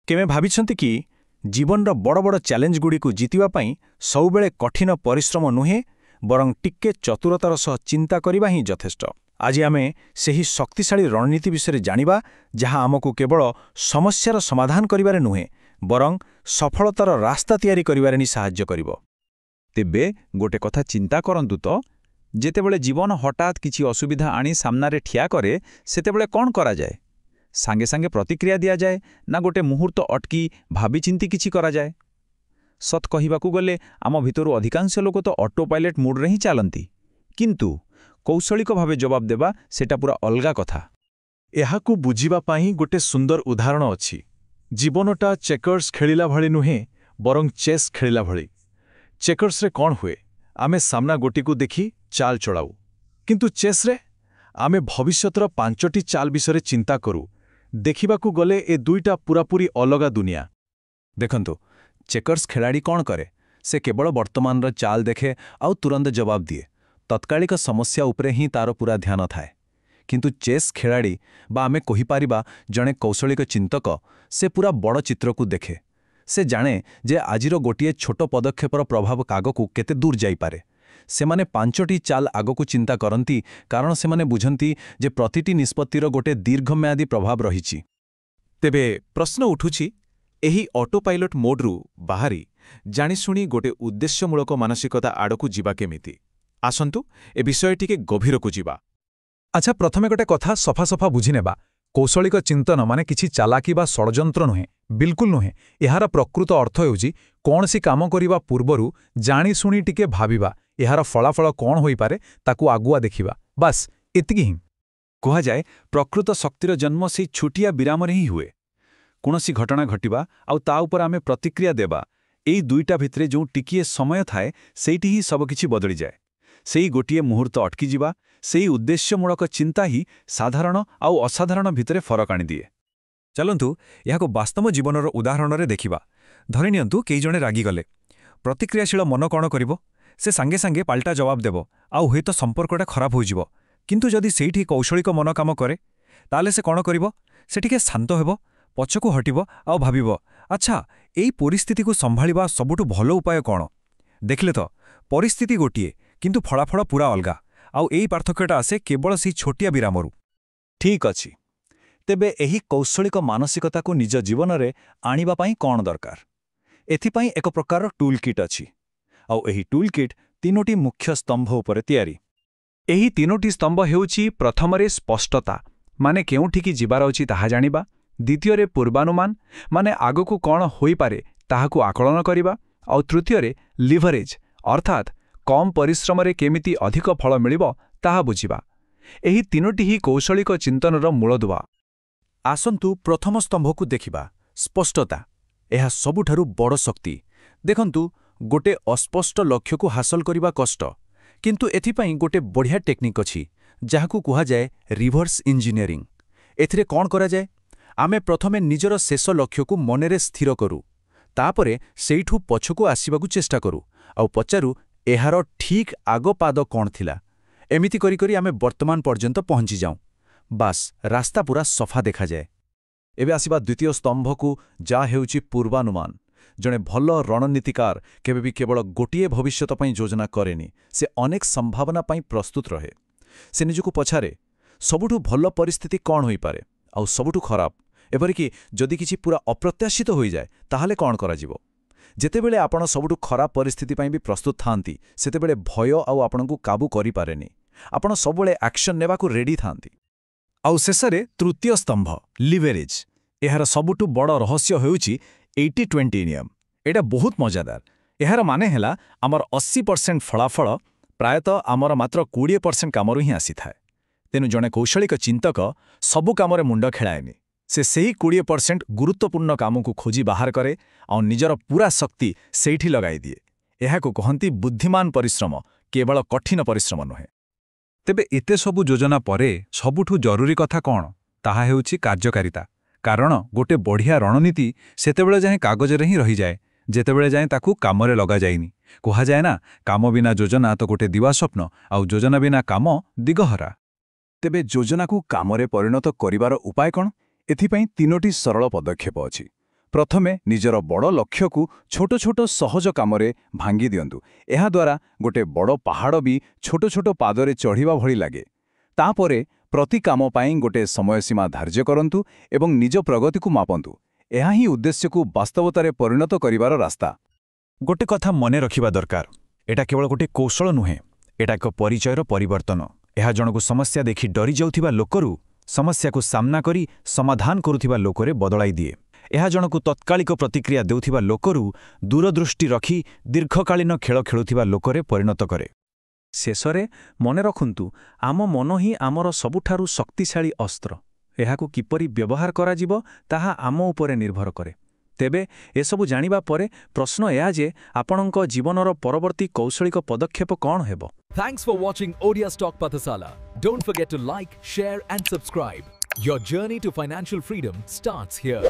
କେବେ ଭାବିଛନ୍ତି କି, ଜୀବନର ବଡ଼ ବଡ଼ ଚ୍ୟାଲେଞ୍ଜଗୁଡ଼ିକୁ ଜିତିବା ପାଇଁ ସବୁବେଳେ କଠିନ ପରିଶ୍ରମ ନୁହେଁ, ବରଂ ଟିକେ ଚତୁରତାର ସହ ଚିନ୍ତା କରିବା ହିଁ ଯଥେଷ୍ଟ? ଆଜି ଆମେ ସେହି ଶକ୍ତିଶାଳୀ ରଣନୀତି ବିଷୟରେ ଜାଣିବା, ଯାହା ଆମକୁ କେବଳ ସମସ୍ୟାର ସମାଧାନ କରିବାରେ ନୁହେଁ, ବରଂ ସଫଳତାର ରାସ୍ତା ତିଆରି କରିବାରେ ହିଁ ସାହାଯ୍ୟ କରିବ। ତେବେ ଗୋଟେ କଥା ଚିନ୍ତା କରନ୍ତୁ ତ, ଯେତେବେଳେ ଜୀବନ ହଠାତ୍ କିଛି ଅସୁବିଧା ଆଣି ସାମ୍ନାରେ ଠିଆ କରେ, ସେତେବେଳେ କ'ଣ କରାଯାଏ? ସାଙ୍ଗେ ସାଙ୍ଗେ ପ୍ରତିକ୍ରିୟା ଦିଆଯାଏ ନା ଗୋଟେ ମୁହୂର୍ତ୍ତ ଅଟକି ଭାବିଚିନ୍ତି କିଛି କରାଯାଏ? ସତ କହିବାକୁ ଗଲେ ଆମ ଭିତରୁ ଅଧିକାଂଶ ଲୋକ ତ ଅଟୋ ପାଇଲଟ୍ ମୋଡ୍ରେ ହିଁ ଚାଲନ୍ତି। କିନ୍ତୁ କୌଶଳିକ ଭାବେ ଜବାବ ଦେବା, ସେଟା ପୁରା ଅଲଗା କଥା। ଏହାକୁ ବୁଝିବା ପାଇଁ ଗୋଟେ ସୁନ୍ଦର ଉଦାହରଣ ଅଛି। ଜୀବନଟା ଚେକର୍ସ ଖେଳିଲା ଭଳି ନୁହେଁ, ବରଂ ଚେସ୍ ଖେଳିଲା ଭଳି। ଚେକର୍ସରେ କ'ଣ ହୁଏ? ଆମେ ସାମ୍ନା ଗୋଟିକୁ ଦେଖି ଚାଲ ଚଳାଉ। କିନ୍ତୁ ଚେସ୍ରେ ଆମେ ଭବିଷ୍ୟତର ପାଞ୍ଚଟି ଚାଲ ବିଷୟରେ ଚିନ୍ତା କରୁ। ଦେଖିବାକୁ ଗଲେ ଏ ଦୁଇଟା ପୂରାପୂରି ଅଲଗା ଦୁନିଆ। ଦେଖନ୍ତୁ, ଚେକର୍ସ ଖେଳାଳି କ'ଣ କରେ? ସେ କେବଳ ବର୍ତ୍ତମାନର ଚାଲ ଦେଖେ ଆଉ ତୁରନ୍ତ ଜବାବ ଦିଏ। ତତ୍କାଳିକ ସମସ୍ୟା ଉପରେ ହିଁ ତାର ପୂରା ଧ୍ୟାନ ଥାଏ। କିନ୍ତୁ ଚେସ୍ ଖେଳାଳି, ବା ଆମେ କହିପାରିବା ଜଣେ କୌଶଳିକ ଚିନ୍ତକ, ସେ ପୂରା ବଡ଼ ଚିତ୍ରକୁ ଦେଖେ। ସେ ଜାଣେ ଯେ ଆଜିର ଗୋଟିଏ ଛୋଟ ପଦକ୍ଷେପର ପ୍ରଭାବ ଆଗକୁ କେତେ ଦୂର ଯାଇପାରେ। ସେମାନେ ପାଞ୍ଚଟି ଚାଲ ଆଗକୁ ଚିନ୍ତା କରନ୍ତି, କାରଣ ସେମାନେ ବୁଝନ୍ତି ଯେ ପ୍ରତିଟି ନିଷ୍ପତ୍ତିର ଗୋଟେ ଦୀର୍ଘମିଆଦୀ ପ୍ରଭାବ ରହିଛି। ତେବେ ପ୍ରଶ୍ନ ଉଠୁଛି, ଏହି ଅଟୋ ପାଇଲଟ୍ ମୋଡ୍ରୁ ବାହାରି ଜାଣିଶୁଣି ଗୋଟେ ଉଦ୍ଦେଶ୍ୟମୂଳକ ମାନସିକତା ଆଡ଼କୁ ଯିବା କେମିତି? ଆସନ୍ତୁ, ଏ ବିଷୟ ଟିକେ ଗଭୀରକୁ ଯିବା। ଆଚ୍ଛା, ପ୍ରଥମେ ଗୋଟେ କଥା ସଫା ସଫା ବୁଝିନେବା। କୌଶଳିକ ଚିନ୍ତନ ମାନେ କିଛି ଚାଲାକି ବା ଷଡ଼ଯନ୍ତ୍ର ନୁହେଁ, ବିଲକୁଲ ନୁହେଁ। ଏହାର ପ୍ରକୃତ ଅର୍ଥ ହେଉଛି କୌଣସି କାମ କରିବା ପୂର୍ବରୁ ଜାଣିଶୁଣି ଟିକେ ଭାବିବା, ଏହାର ଫଳାଫଳ କ'ଣ ହୋଇପାରେ ତାକୁ ଆଗୁଆ ଦେଖିବା। ବାସ୍, ଏତିକି ହିଁ। କୁହାଯାଏ, ପ୍ରକୃତ ଶକ୍ତିର ଜନ୍ମ ସେଇ ଛୋଟିଆ ବିରାମରେ ହିଁ ହୁଏ। କୌଣସି ଘଟଣା ଘଟିବା ଆଉ ତା ଉପରେ ଆମେ ପ୍ରତିକ୍ରିୟା ଦେବା, ଏଇ ଦୁଇଟା ଭିତରେ ଯେଉଁ ଟିକିଏ ସମୟ ଥାଏ, ସେଇଠି ହିଁ ସବୁକିଛି ବଦଳିଯାଏ। ସେଇ ଗୋଟିଏ ମୁହୂର୍ତ୍ତ ଅଟକିଯିବା, ସେଇ ଉଦ୍ଦେଶ୍ୟମୂଳକ ଚିନ୍ତା ହିଁ ସାଧାରଣ ଆଉ ଅସାଧାରଣ ଭିତରେ ଫରକ ଆଣିଦିଏ। ଚାଲନ୍ତୁ, ଏହାକୁ ବାସ୍ତବ ଜୀବନର ଉଦାହରଣରେ ଦେଖିବା। ଧରିନିଅନ୍ତୁ, କେହି ଜଣେ ରାଗିଗଲେ। ପ୍ରତିକ୍ରିୟାଶୀଳ ମନ କ'ଣ କରିବ? ସେ ସାଙ୍ଗେ ସାଙ୍ଗେ ପାଲଟା ଜବାବ ଦେବ ଆଉ ହୁଏତ ସମ୍ପର୍କଟା ଖରାପ ହୋଇଯିବ। କିନ୍ତୁ ଯଦି ସେଇଠି କୌଶଳିକ ମନ କାମ କରେ, ତାହେଲେ ସେ କ'ଣ କରିବ? ସେ ଟିକେ ଶାନ୍ତ ହେବ, ପଛକୁ ହଟିବ ଆଉ ଭାବିବ, ଆଚ୍ଛା, ଏଇ ପରିସ୍ଥିତିକୁ ସମ୍ଭାଳିବା ସବୁଠୁ ଭଲ ଉପାୟ କ'ଣ? ଦେଖିଲେ ତ, ପରିସ୍ଥିତି ଗୋଟିଏ, କିନ୍ତୁ ଫଳାଫଳ ପୁରା ଅଲଗା। ଆଉ ଏଇ ପାର୍ଥକ୍ୟଟା ଆସେ କେବଳ ସେଇ ଛୋଟିଆ ବିରାମରୁ। ଠିକ୍ ଅଛି, ତେବେ ଏହି କୌଶଳିକ ମାନସିକତାକୁ ନିଜ ଜୀବନରେ ଆଣିବା ପାଇଁ କ'ଣ ଦରକାର? ଏଥିପାଇଁ ଏକ ପ୍ରକାରର ଟୁଲ୍ କିଟ୍ ଅଛି। ଆଉ ଏହି ଟୁଲ୍ କିଟ୍ ତିନୋଟି ମୁଖ୍ୟ ସ୍ତମ୍ଭ ଉପରେ ତିଆରି। ଏହି ତିନୋଟି ସ୍ତମ୍ଭ ହେଉଛି, ପ୍ରଥମରେ ସ୍ପଷ୍ଟତା, ମାନେ କେଉଁଠିକି ଯିବାର ଅଛି ତାହା ଜାଣିବା। ଦ୍ୱିତୀୟରେ ପୂର୍ବାନୁମାନ, ମାନେ ଆଗକୁ କ'ଣ ହୋଇପାରେ ତାହାକୁ ଆକଳନ କରିବା। ଆଉ ତୃତୀୟରେ ଲିଭରେଜ୍, ଅର୍ଥାତ୍ କମ୍ ପରିଶ୍ରମରେ କେମିତି ଅଧିକ ଫଳ ମିଳିବ ତାହା ବୁଝିବା। ଏହି ତିନୋଟି ହିଁ କୌଶଳିକ ଚିନ୍ତନର ମୂଳଦୁଆ। ଆସନ୍ତୁ, ପ୍ରଥମ ସ୍ତମ୍ଭକୁ ଦେଖିବା, ସ୍ପଷ୍ଟତା। ଏହା ସବୁଠାରୁ ବଡ଼ ଶକ୍ତି। ଦେଖନ୍ତୁ, ଗୋଟେ ଅସ୍ପଷ୍ଟ ଲକ୍ଷ୍ୟକୁ ହାସଲ କରିବା କଷ୍ଟ। କିନ୍ତୁ ଏଥିପାଇଁ ଗୋଟେ ବଢ଼ିଆ ଟେକ୍ନିକ୍ ଅଛି, ଯାହାକୁ କୁହାଯାଏ ରିଭର୍ସ ଇଞ୍ଜିନିୟରିଂ। ଏଥିରେ କ'ଣ କରାଯାଏ? ଆମେ ପ୍ରଥମେ ନିଜର ଶେଷ ଲକ୍ଷ୍ୟକୁ ମନରେ ସ୍ଥିର କରୁ। ତାପରେ ସେଇଠୁ ପଛକୁ ଆସିବାକୁ ଚେଷ୍ଟା କରୁ ଆଉ ପଚାରୁ, ଏହାର ଠିକ୍ ଆଗ ପାଦ କ'ଣ ଥିଲା? ଏମିତି କରି କରି ଆମେ ବର୍ତ୍ତମାନ ପର୍ଯ୍ୟନ୍ତ ପହଞ୍ଚିଯାଉଁ। ବାସ୍, ରାସ୍ତା ପୁରା ସଫା ଦେଖାଯାଏ। ଏବେ ଆସିବା ଦ୍ୱିତୀୟ ସ୍ତମ୍ଭକୁ, ଯାହା ହେଉଛି ପୂର୍ବାନୁମାନ। ଜଣେ ଭଲ ରଣନୀତିକାର କେବେ ବି କେବଳ ଗୋଟିଏ ଭବିଷ୍ୟତ ପାଇଁ ଯୋଜନା କରେନି। ସେ ଅନେକ ସମ୍ଭାବନା ପାଇଁ ପ୍ରସ୍ତୁତ ରହେ। ସେ ନିଜକୁ ପଚାରେ, ସବୁଠୁ ଭଲ ପରିସ୍ଥିତି କ'ଣ ହୋଇପାରେ ଆଉ ସବୁଠୁ ଖରାପ? ଏପରିକି ଯଦି କିଛି ପୁରା ଅପ୍ରତ୍ୟାଶିତ ହୋଇଯାଏ, ତାହେଲେ କ'ଣ କରାଯିବ? ଯେତେବେଳେ ଆପଣ ସବୁଠୁ ଖରାପ ପରିସ୍ଥିତି ପାଇଁ ବି ପ୍ରସ୍ତୁତ ଥାଆନ୍ତି, ସେତେବେଳେ ଭୟ ଆଉ ଆପଣଙ୍କୁ କାବୁ କରିପାରେନି। ଆପଣ ସବୁବେଳେ ଆକ୍ସନ୍ ନେବାକୁ ରେଡି ଥାଆନ୍ତି। ଆଉ ଶେଷରେ ତୃତୀୟ ସ୍ତମ୍ଭ, ଲିଭରେଜ୍। ଏହାର ସବୁଠୁ ବଡ଼ ରହସ୍ୟ ହେଉଛି 80-20 ନିୟମ। ଏଇଟା ବହୁତ ମଜାଦାର। ଏହାର ମାନେ ହେଲା, ଆମର 80% ଫଳାଫଳ ପ୍ରାୟତଃ ଆମର ମାତ୍ର 20% କାମରୁ ହିଁ ଆସିଥାଏ। ତେଣୁ ଜଣେ କୌଶଳିକ ଚିନ୍ତକ ସବୁ କାମରେ ମୁଣ୍ଡ ଖେଳାଏନି। ସେ ସେହି 20% ଗୁରୁତ୍ୱପୂର୍ଣ୍ଣ କାମକୁ ଖୋଜି ବାହାର କରେ ଆଉ ନିଜର ପୂରା ଶକ୍ତି ସେଇଠି ଲଗାଇଦିଏ। ଏହାକୁ କହନ୍ତି ବୁଦ୍ଧିମାନ ପରିଶ୍ରମ, କେବଳ କଠିନ ପରିଶ୍ରମ ନୁହେଁ। ତେବେ ଏତେ ସବୁ ଯୋଜନା ପରେ ସବୁଠୁ ଜରୁରୀ କଥା କ'ଣ? ତାହା ହେଉଛି କାର୍ଯ୍ୟକାରିତା। କାରଣ ଗୋଟେ ବଢ଼ିଆ ରଣନୀତି ସେତେବେଳେ ଯାଏଁ କାଗଜରେ ହିଁ ରହିଯାଏ, ଯେତେବେଳେ ଯାଏଁ ତାକୁ କାମରେ ଲଗାଯାଇନି। କୁହାଯାଏ ନା, କାମ ବିନା ଯୋଜନା ତ ଗୋଟେ ଦିବାସ୍ୱପ୍ନ, ଆଉ ଯୋଜନା ବିନା କାମ ଦିଗହରା। ତେବେ ଯୋଜନାକୁ କାମରେ ପରିଣତ କରିବାର ଉପାୟ କ'ଣ? ଏଥିପାଇଁ ତିନୋଟି ସରଳ ପଦକ୍ଷେପ ଅଛି। ପ୍ରଥମେ ନିଜର ବଡ଼ ଲକ୍ଷ୍ୟକୁ ଛୋଟ ଛୋଟ ସହଜ କାମରେ ଭାଙ୍ଗି ଦିଅନ୍ତୁ। ଏହାଦ୍ୱାରା ଗୋଟେ ବଡ଼ ପାହାଡ଼ ବି ଛୋଟ ଛୋଟ ପାଦରେ ଚଢ଼ିବା ଭଳି ଲାଗେ। ତାପରେ ପ୍ରତି କାମ ପାଇଁ ଗୋଟେ ସମୟସୀମା ଧାର୍ଯ୍ୟ କରନ୍ତୁ ଏବଂ ନିଜ ପ୍ରଗତିକୁ ମାପନ୍ତୁ। ଏହା ହିଁ ଉଦ୍ଦେଶ୍ୟକୁ ବାସ୍ତବତାରେ ପରିଣତ କରିବାର ରାସ୍ତା। ଗୋଟେ କଥା ମନେ ରଖିବା ଦରକାର, ଏଟା କେବଳ ଗୋଟେ କୌଶଳ ନୁହେଁ, ଏଟା ଏକ ପରିଚୟର ପରିବର୍ତ୍ତନ। ଏହା ଜଣକୁ ସମସ୍ୟା ଦେଖି ଡରିଯାଉଥିବା ଲୋକରୁ ସମସ୍ୟାକୁ ସାମ୍ନା କରି ସମାଧାନ କରୁଥିବା ଲୋକରେ ବଦଳାଇ ଦିଏ। ଏହା ଜଣକୁ ତତ୍କାଳିକ ପ୍ରତିକ୍ରିୟା ଦେଉଥିବା ଲୋକରୁ ଦୂରଦୃଷ୍ଟି ରଖି ଦୀର୍ଘକାଳୀନ ଖେଳ ଖେଳୁଥିବା ଲୋକରେ ପରିଣତ କରେ। ଶେଷରେ ମନେ ରଖନ୍ତୁ, ଆମ ମନ ହିଁ ଆମର ସବୁଠାରୁ ଶକ୍ତିଶାଳୀ ଅସ୍ତ୍ର। ଏହାକୁ କିପରି ବ୍ୟବହାର କରାଯିବ ତାହା ଆମ ଉପରେ ନିର୍ଭର କରେ। ତେବେ ଏସବୁ ଜାଣିବା ପରେ ପ୍ରଶ୍ନ ଏହା ଯେ ଆପଣଙ୍କ ଜୀବନର ପରବର୍ତ୍ତୀ କୌଶଳିକ ପଦକ୍ଷେପ କ'ଣ ହେବ? Thanks for watching Odia Stock Pathasala. Don't forget to like, share and subscribe. Your journey to financial freedom starts here.